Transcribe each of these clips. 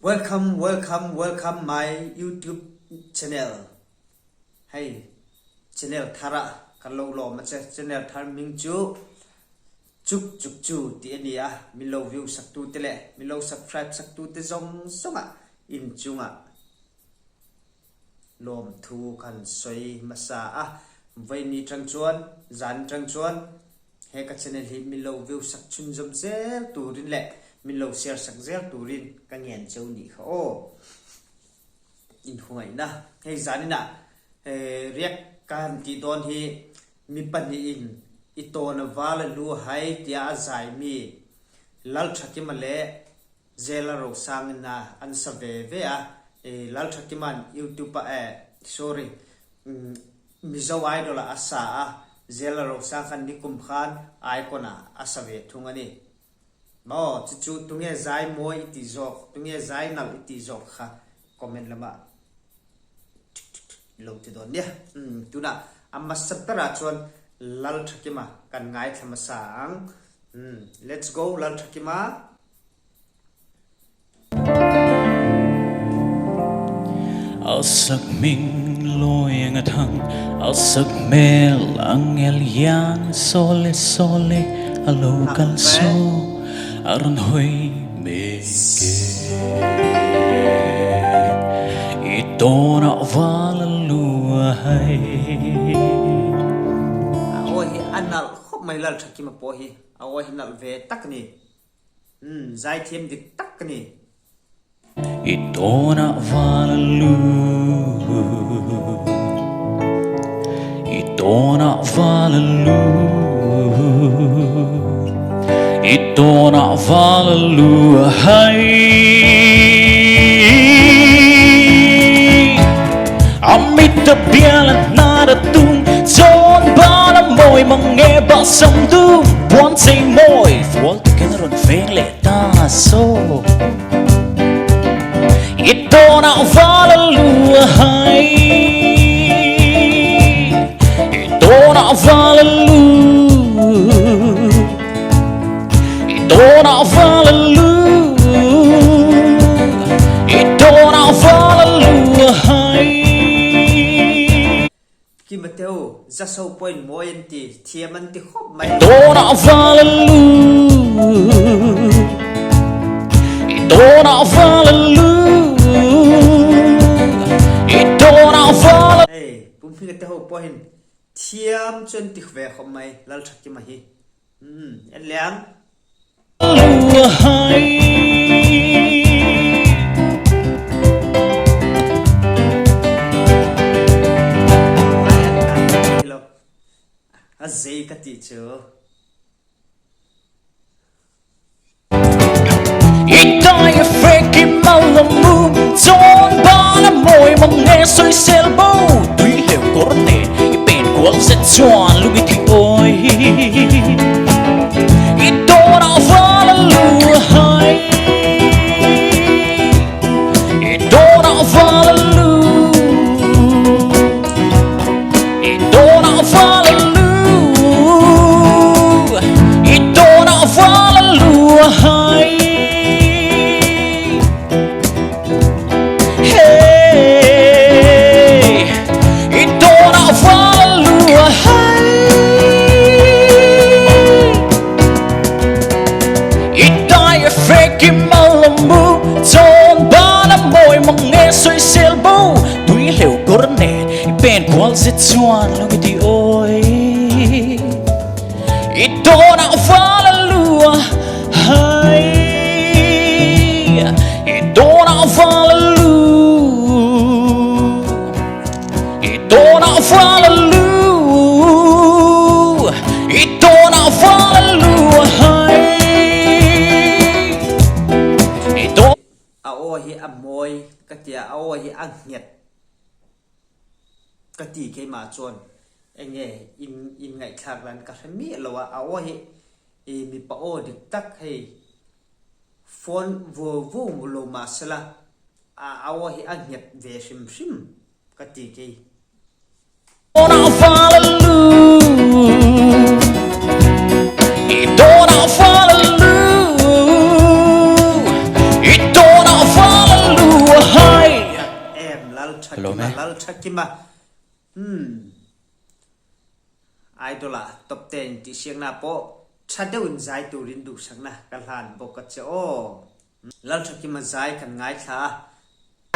Welcome welcome welcome my YouTube channel hei channel thar ah kan lo lawm a che channel thar hming cu Cuk Cuk Cu ti a ni a min lo view sak tu te leh min lo subscribe sak tu te zawng zawng ah inn cung ah lawmthu kan soi hmasa a voini tang chuan zan tang chuan He ka channel hi min lo view sak chhunzawm zel turin leh min lo share sak zel turin ka ngen cheu nih kha aw. Inhungaihna hei zanin ah riak ka han tih dawn hi mi pahnihin i tawn a val a lu hai tia a zaimi Lalthakima leh Zela Rosangin a an sa ve ve a, Lalthakima'n YouTube ah eh sorry Mizo Idol ah a sa a, Zela Rosang khan nikum khan Icon ah a sa ve thung a ni. Maw chu chu tunge zai mawi i tih zawk, tunge zai nalh i tih zawk kha comment lamah lo ti dawn nia. Tunah a hmasa berah chuan Lalthakima kan ngaithla hmasa ang. Let's go Lalthakima. A sakhming lawi ang a thang, a sakhmel angel hian sawle sawle a lo kal saw a rawn hawi mek e. I tawnah val a lu a hai. A aw hi a nalh khawp mai Lalthakima pawh hi a aw hi nalh ve tak a ni. Umm zaithiam dik tak ka ni. I tawnah val a lu I tawnah val a lu I tawnah val a lu a hai A mit a bial a hnar a tum Chawn ban a mawi mang nge bah sam dum Puan chei mawi fual tukin a rawn veng leh ta so I tawnah val a lu a hai I tawnah val a lu I tawnah val a lu I tawnah val a lu a hai. Ki Mateo, Zaso point mawi an ti, thiam an ti khawp mai. I tawnah val a lu I tawnah val a lu I tawnah val a Hei, Pumhminga te ho pawhin thiam chu an ti ve khawp mai, Lalthakima hi. Umm, en leh ang. A zei ka ti cu. A aw hi a mawi ka tia, a aw hi a nghet ka ti keimah chuan enge in in ngaihthlak dan ka hre miah lo a, a aw hi i mipa aw dik tak hei phone vu vu lo mahsela a aw hi a nghet ve hrim hrim ka ti kei. Lalthakima umm Idol ah top ten tih siakna pawh tha deuhin zai turin duhsakna ka hlan bawk a che aw. Lalthakima zai kan ngaithla a,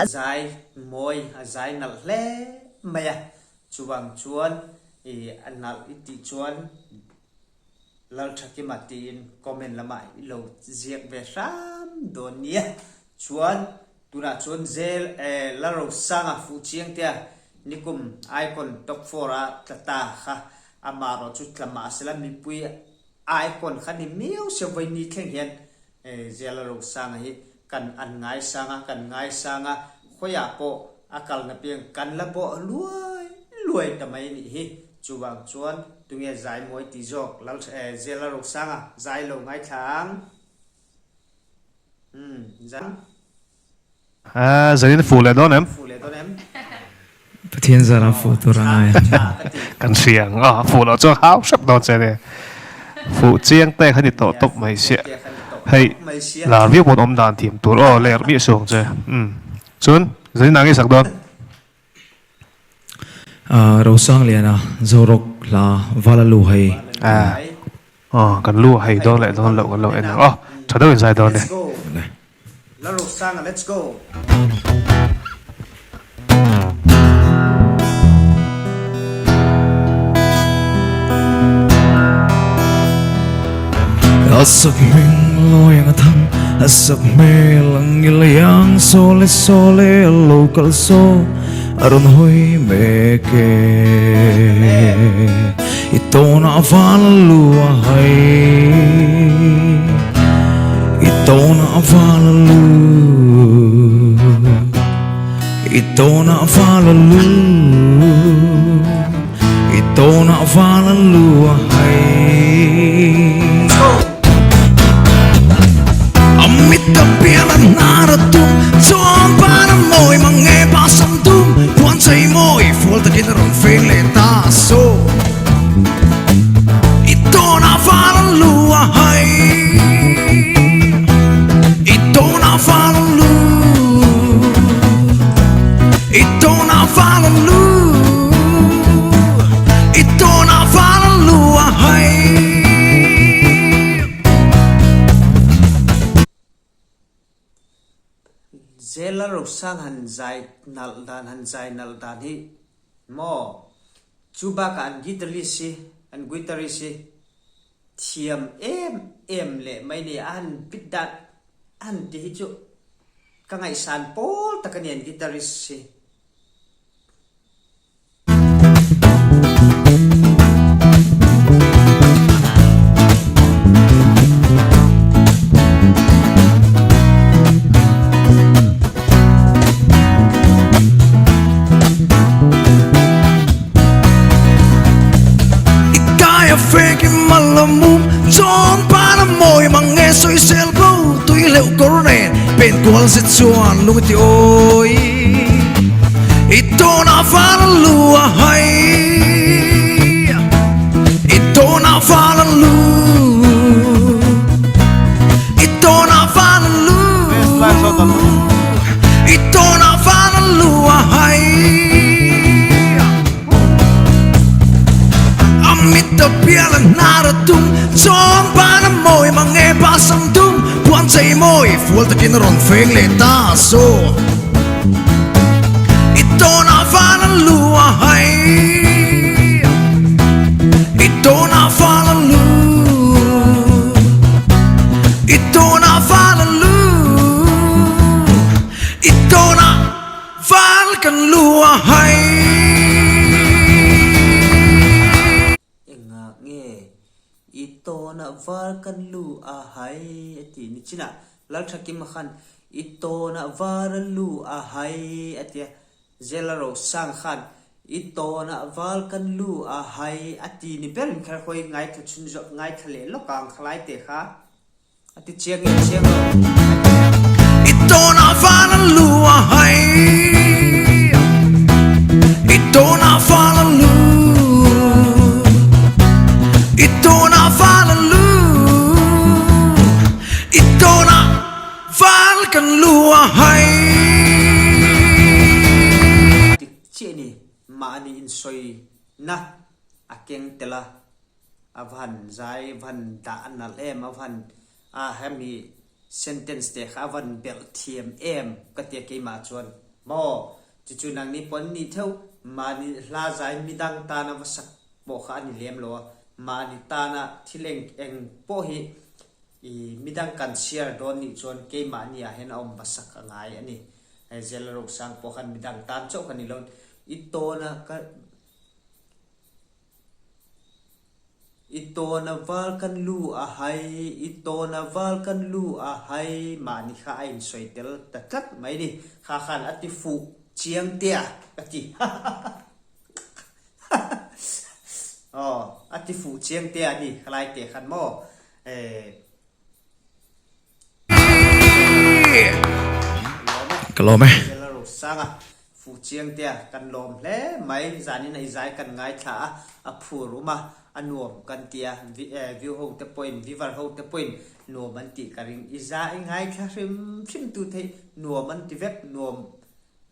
a zai mawi, a zai nalh hle mai a, chuvang chuan i a nalh i tih chuan Lalthakima tiin comment lamah i lo ziak ve hram dawn nia. Chuan tunah chuan Zel eh Lalrosanga fuh chiang tia nikum Icon top four a tla ta kha amah erawh chu tla mah sela mipui Icon kha ni miau sia vawi ni thleng hian Zela Rosanga hi kan an ngaisang a, kan ngaisang a, khawiah pawh a kalna piang kan la bawh luai luai ta mai nih hi. Chuvang chuan tunge zai mawi ti zawk Lal Zela Rosanga zai lo ngaithla ang. Umm zai. Zanin fuh leh dawn em? Fuh leh dawn em? Pathian zara fuh tur a ngai. Kan hria ang a, fuh loh chuan hau hrep dawn che nia. Fuh chiang te kha ni tawh tawp mai sia. Hei lar viau pawn awm dan thiam tur aw ler miah suh ang che. Umm chuan zanin ah nge sak dawn? Rosangliana Zorok hla Vala lu hei. Aw kan lu hei dawn leh dawn loh kan lo en ang aw tha deuhin zai dawn e. La Rosanga let's go. A sak hming lawi ang a thang, a sak hmel ang i lei ang Sawle sawle a lo kal saw a rawn hawi mek e I tawnah val a lu a hai I tawnah val a lu I tawnah val a lu I tawnah val a lu a hai A mit a pian a hnar a tum Chuan pan a mawi mang nge pa sam tum Puan chei mawi fual takin a rawn feng leh ta so I tawnah val a lu a hai I tawnah val a lu I tawnah val a lu I tawnah val a lu a hai. Zela Rosang han zai nalh dan han zai nalh dan hi maw chu bakah an guitarist hi an guitarist hi thiam em em leh mai ni a han bit dan a han ti hi chu ka ngaihsan pawl tak a ni an guitarist hi. Pen kual zet chuan lung ti awi I tawnah val a lu a hai I tawnah val a lu I tawnah val a lu I tawnah val a lu a hai A mit a bial a hnar a tum Chuan ban a mawi mang e pa sam dum Puan chei mawi fual takin a rawn feng leh ta saw I tawnah val a lu a hai I tawnah val a lu I tawnah val a lu I tawnah val kan lu a hai. Engah nge i tawnah var kan lu a hai a ti ni chinah Lalthakima khan i tawnah var a lu a hai a tia Zela Rosang khan i tawnah val kan lu a hai a ti ni berin kha hawi ngaithla chhun zawk ngaithla leh lawk ang khalai te kha. A ti chiang nge chiang lo a ti a. I tawnah val a lu a hai I tawnah val a lu I tawnah val a lu I tawnah val kan lu a hai. Dik. chiah ni. Mahni insawina a keng tel a, a va han zai, a va han dah a nalh em, a va han a hemi sentence te kha a va han belh thiam em ka tia keimah chuan maw chu chu nangni pawh an nih theuh mahni hla zai midang tana va sak pawh kha a ni lem lo a, mahni tana thil eng eng pawh hi I midang kan chhiar dawn nih chuan keimahni ah hian a awm hmasak a ngai a ni. Hei Zela Rosang pawh khan midang tan chauh kha ni lo, i tawna ka I tawna val kan lu a hai, i tawna val kan lu a hai mahni kha a insawi tel ta tlat mai ni. Kha khan a ti fuh chiang tia ka ti. Aw, a ti fuh chiang te a ni khalai te khan maw eh. Lawm e. Ka lawm e. Zela Rosanga fuh chiang te a kan lawm hle mai. Zanin a i zai kan ngaithla a, a phur um a, a nuam kan ti a, view ho te pawhin, viewer ho te pawhin nuam an tih ka ring. I zai ngaithla hrim hrim tu theih nuam an ti vek, nuam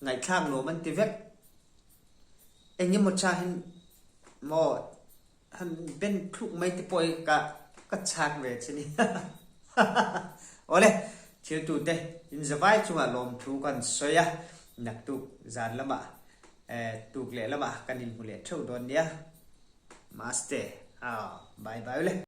ngaihthlak nuam an ti vek. Eng emaw cha hin maw han ben thluk mai te pawh hi ka ka chak ve che ni. Awle, thiltute in zavai chungah lawmthu kan sawi a, naktuk zan lamah eh tuk leh lamah kan inhmu leh theuh dawn nia. Maste, aw bye bye ule.